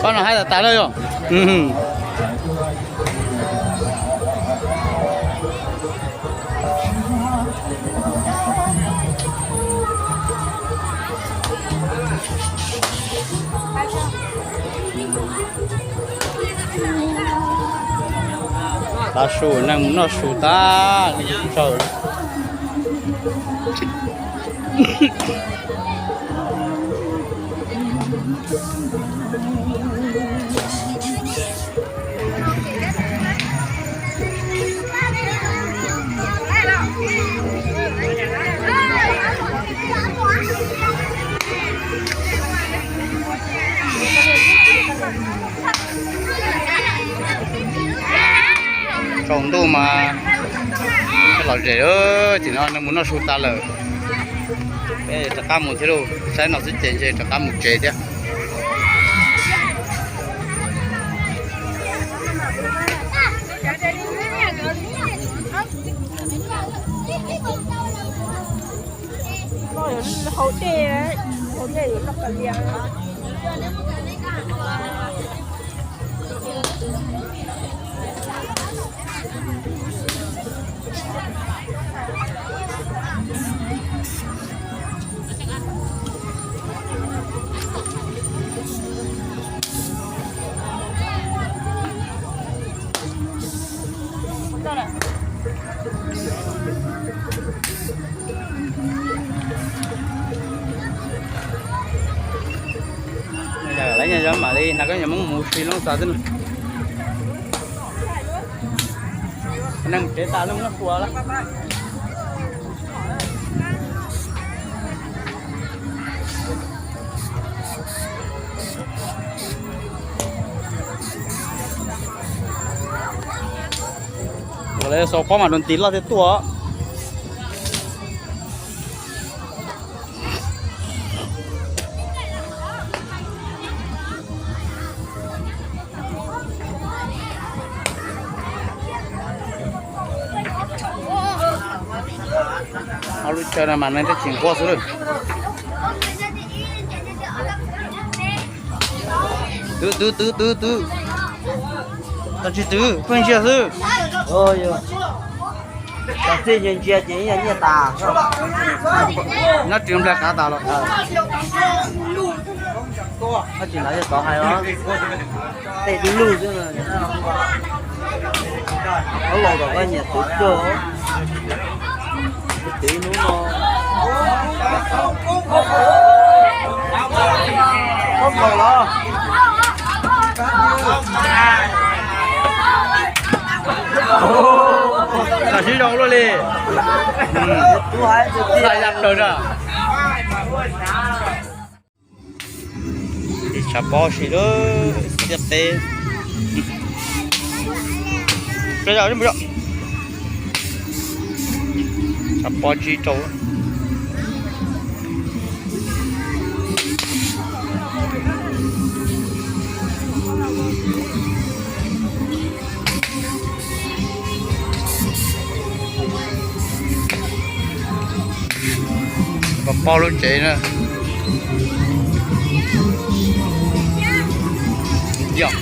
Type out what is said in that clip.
Pab no haib tas tas lawm yog. Tav su neeg mus noj su tag li tsaug. Tsaus ntuj mas lom zem, tim no neeg mus noj su tas lawm. Peb rov qab mus thiab lauj, saib no xwb ces ntshe rov qab mus tsev thiab. Haus dej, haus dej yuav loj kawg li. Lawv nyob zoo mam li hnav koj nyuam Hmoob mus si loob xav xwb. Neeg tsev tas lawm, noj su lawm. Ua li xaus pob mas rau ntiv loj thiaj tuaj. Ob lub chaw no mas neeg twb tsis nquag xwb lawm. Twv, twv, twv, twv, twv. Koj tsis twv, pheej ntsia xwb. Yog txij ntsia ntsia ces ib yam nyiaj tas. Nyob tsis nplag kav tas los. Koj tsis hnov yog tod hais os. Tej du lug xwb. Ub, los kom koj nyiam twv kawg. Twv hnub no. Koj nkaus los. Tam sib zoo luaj li. Tub hais tub tiag. Yam plaws na. Tshav pob si lawm, tiaj teb. Tshav pob tsib rau. Pov pob lub tsev na. Yog.